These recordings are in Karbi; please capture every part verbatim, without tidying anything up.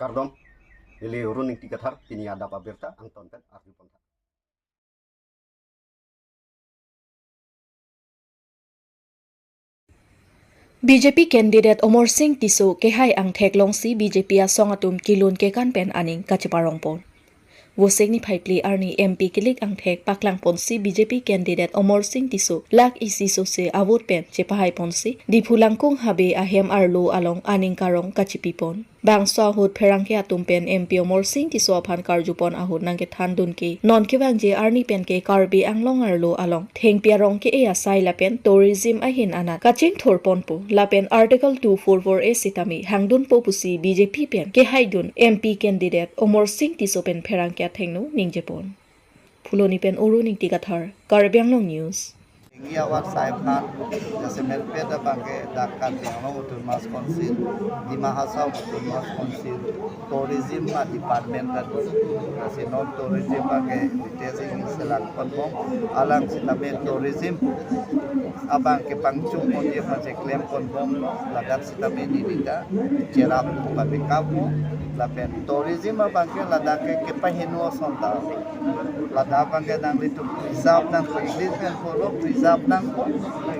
Kardom, neli Uru Ningti Kathar, pini adap abirta angton pen arju pon tha. B J P candidate Omor Singh Tisso kehai angthek longsi B J P asong atum kelun kekan pen aning kacheparong pon. Vosik niphai phli arni M P kelik angthek paklang ponsi B J P candidate Omor Singh Tisso lakh isi sose avote pen chepahai ponsi Diphu Langkung Habe ahem arlo along aning karong kachipi pon. Bangso ahut pherangke atum pen M P Omor Singh Tisso aphan karju pon ahut nangkethan dun ke non kevangji arni pen ke Karbi Anglong arlo along thengpi arong ke-e asai lapen tourism ahin anat kachingthur ponpo lapen Article two four four A sitame hangdunpo pusi B J P pen kehai dun M P candidate Omor Singh Tisso pen pherangke athengno ningje pon. Phuloni pen Uru Ningti Kathar, Karbi Anglong News. Ingi awat sai aphan, jasemet pet abangke dak Karbi Anglong Autonomous Council, Dima Hasao Autonomous Council, Tourism a department ta do. Lasi non tourism abangke details ingi selang ponbom, alang sitame tourism abangke pangchum ponji aphan cheklem ponbom, ladak sitame neli ta cherap pabekapo, lapen tourism abangke ladak ke kepahingno ason ta. Ladak abangke nanglitum preserve nangpo, English pen pulo preserve nangpo,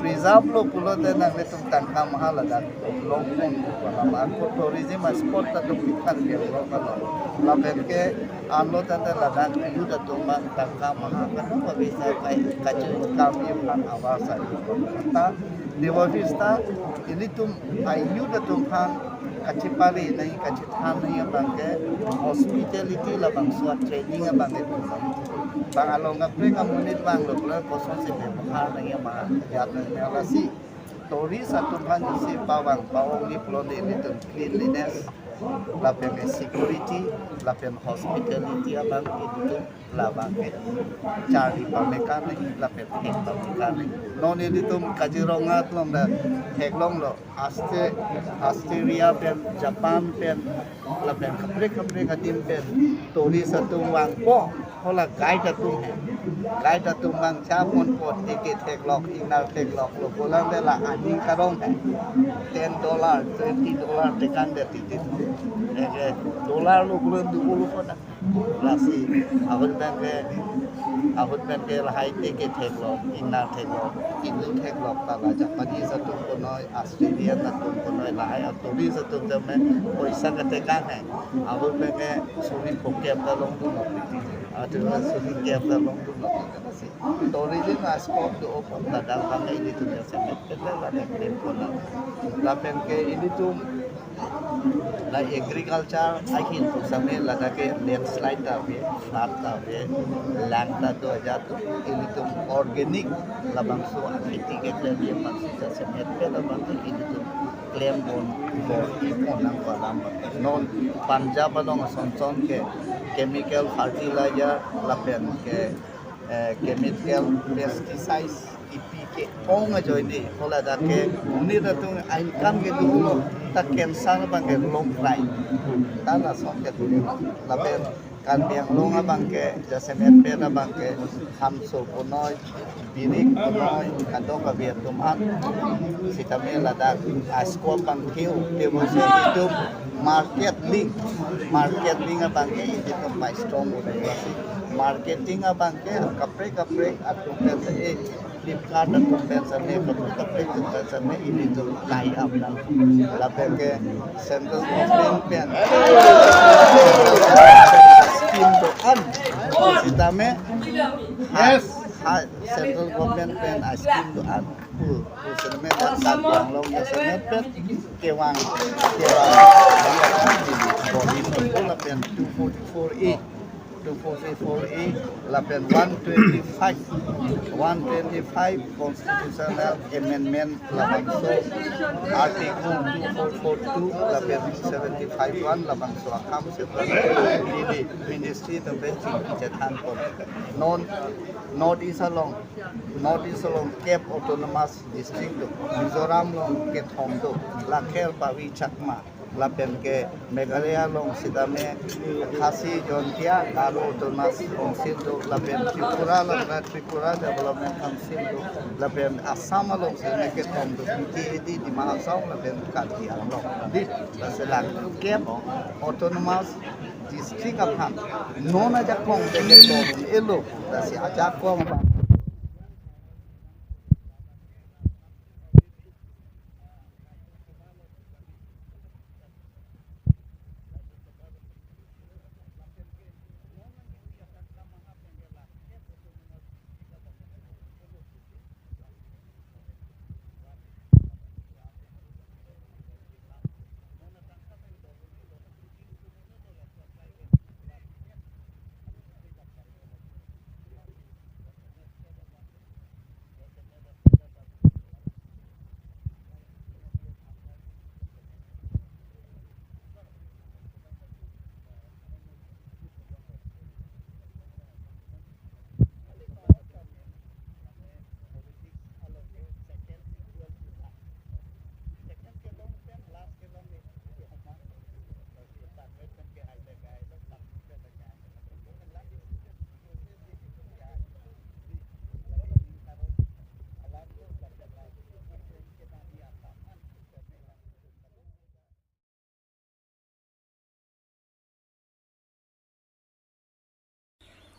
preserve lo pulote nanglitum tangka maha ladak longpon. Ako tourism spot ta do pitan dia lo kalau. Lapen ke anlo tata ladak youth atum abang tangka maha kanu bisa kai kacu kami aphan awar sa. Ta dewa vista ilitum a-youth atum aphan kachepari nangji, kachethan nangji abangke hospitality labangso training abangke. Bang along kaprek amonit vanglo pulo kosonsi bebhar nangji ma jat nangji lasi. Tourist atum aphan si pavang pavang ni pulote ilitum cleanliness, lapen security, lapen hospitality abang ilitum labangke charli pame kani lapen thek pame kani. Non ilitum Kaziranga along ta theklonglo, Austria, Australia pen, Japan pen, lapen kaprek kaprek adim pen tourist atum vangpo, hala guide atum he. Guide atum vang chap monpo, ticket theklok, ingnar theklok lo pulote la aning karong he. Ten dollar, twenty dollar tekang de ticket. Eke dollar lo pulo dubu lo kona. Lasi ahut pen ke, ahut pen ke lahai ticket theklok, ingnar theklok, ingnar theklok ta la Japanese atum konoi, Australian atum konoi, lahai tourist atum tame poisa katekang he. Ahut pen ke suri phokep ta longdun lo. Atu suri kep ta longdun lo. Tourism a-spot do apot ladak abang ilitum jasemet pet ladak klem pon. Lapen ke ilitum la agriculture ahin pusitame ladak ke landslide ta ave, flood ta ave, lang ta do ajat, ilitum organic labangso akheti keklem abang si jasemet pet abang ke ilitum klem pon bor-i pon nangpo alam. Non Punjab along ason son ke chemical fertilizer lapen ke eh, chemical pesticides kipi ke-ong ajoine, hala dak ke monit atum a-income ke dolo, ta cancer abangke long fry. Ta lason ke dolo. Lapen Karbi Anglong abangke, jasemet pet abangke, hamso konoi, birik konoi, kadokave atum an. Sitame ladak a-scope abang keu, tebose itum market link, market link abangke itum pai strong udah. Marketing abang ke kaprek kaprek atum pen se, eh, Flipkart atum pen se, eh, kaprek kaprek atum pen se, eh, ilitum tie up nang. Lapen ke central government pen scheme do-an. Sitame, ha, ha, central government pen a-scheme do-an. Pu, pu sitame dak Karbi Anglong ke sitame pen kevang, kevang. Body pen pu lapen two forty-four A. Two forty-four A, lapen one twenty-five, one twenty-five constitutional amendment labangso, Article two four four two, lapen seventy-five one labangso akam si neli ministry atum pen chingki chethan pon. Non North East along, North East along kep autonomous district do, Mizoram along kethom do, Lakher, Pavi, Chakma. Lapen ke Meghalaya along sitame Khasi Jaintia Garo Autonomous Council do, lapen Tripura along Tripura Development Council do, lapen Assam along sitame ketong do, B T A D, Dima Hasao, lapen Karbi Anglong. Di, lasi la kep autonomous district aphan non ajakong de ketong elo, lasi ajakong aphan.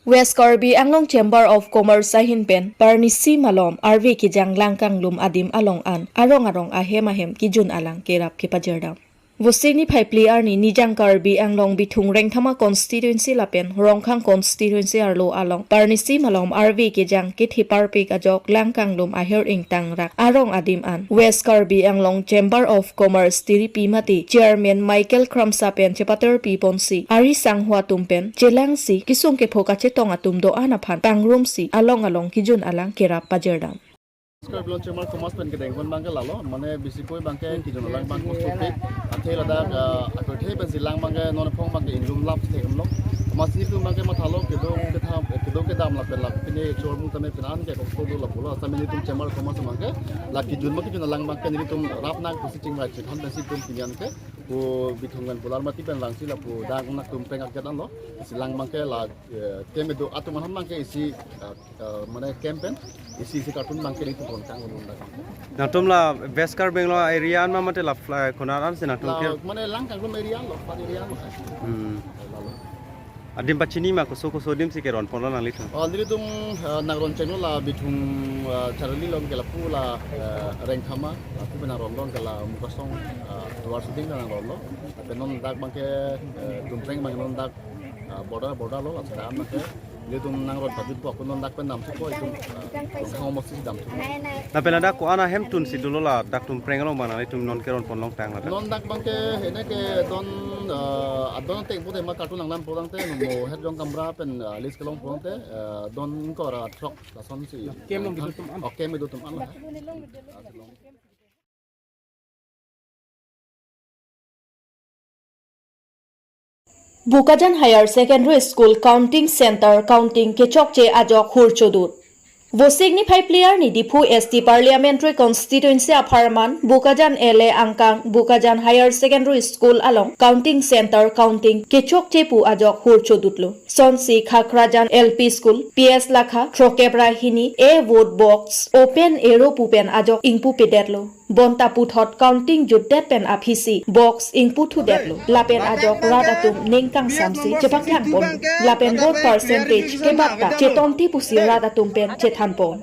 West Karbi Anglong Chamber of Commerce ahin pen parnisi malom arve kejang Langkanglum adim along an arong arong ahem ahem kejun alang kerap kepajirdam. Vosik niphai phli arni Nijang Karbi Anglong Bithung Rengthama constituency lapen Rongkhang constituency arlo along parnisi malom arve kejang kethe parpik ajok Langkanglum ahir ingtang rak arong adim an West Karbi Anglong Chamber of Commerce tiripi mate Chairman Michael Kramsa pen chepaterpi ponsi ari sangho atum pen chelangsi kesung kepho kachetong atum do-an aphan pangrumsi along along kejun alang kerap pajirdam. Karbi Anglong Chamber of Commerce pen kedeng pon abangke lalo, mane bisikoi abangke kejun alang abang kostopik, athe ladak, ah, akorte pensi lang abangke non aphong abangke inglum lap theklong. Masi tum abangke mathalo kedo ketham, kedo kedam lapen la pine chor mu tame penan ke kosto do lapulo, asam nelitum Chamber of Commerce abangke la kejun ma kejun alang abangke nelitum rap nang pusi chingvai chinghan pensi tum pinian ke pu Bithung pen pular mati pen langsi lapu dak nak tum peng aket anlo, isi lang abangke la, eh, kem do atum ahan abangke isi, eh, eh, mane kem pen isi isi kartun abangke nelitum pon kang ulun dak. Nangtum la West Karbi Anglong area an ma mate la fly konar an si nangtum la ke? Mane Langkanglum area lo, Fat area lo. Hmm. Lalo. Adim pachini ma koso koso adim si keron ponlo nanglitum? Oh, nelitum, eh, nangron chenglo la Bithung, eh, Charli along ke lapu la, eh, Rengthama, lapu pen nangronlo ke la Mukasong, eh, Duar Suding nangronlo. Lapen non dak abangke, eh, Tumpreng abang non dak, eh, border, border lo, lapen abangke nelitum nangron pajutpo, ako non dak pen damthupo, itum, eh, Rongkhang mosi damthupo. Lapen ladak ko-an ahemtun si dolo ladak Tumpreng along abang nanglitum non keron pon longtang ladak? Non dak abangke, ene ke don, eh, adon teng pute ma kartun nanglam pulang te, nomo het jong kamra pen, eh, list kelong pulang te, eh, don ingkoi ra throk lasonsi. Kem along kedo atum an. Oh, kem kedo atum an. Bokajan Higher Secondary School Counting Center counting kechokche ajok hur chodut. Vosik niphai phli arni Diphu S T Parliamentary Constituency apharman Bokajan L A angkang Bokajan Higher Secondary School along counting center counting kechokche pu ajok hur chodutlo. Sonsi Khakrajan L P School, P S Lakha, throkep ra hini A vote box open ero pu pen ajok ingpu pedetlo. Bonta puthot counting jutdet pen aphisi box ingputhudetlo. Lapen ajok rat atum ningkangsamsi chepaklang pon. Lapen vote percentage kebatta chetonti pusi rat atum pen chethan pon.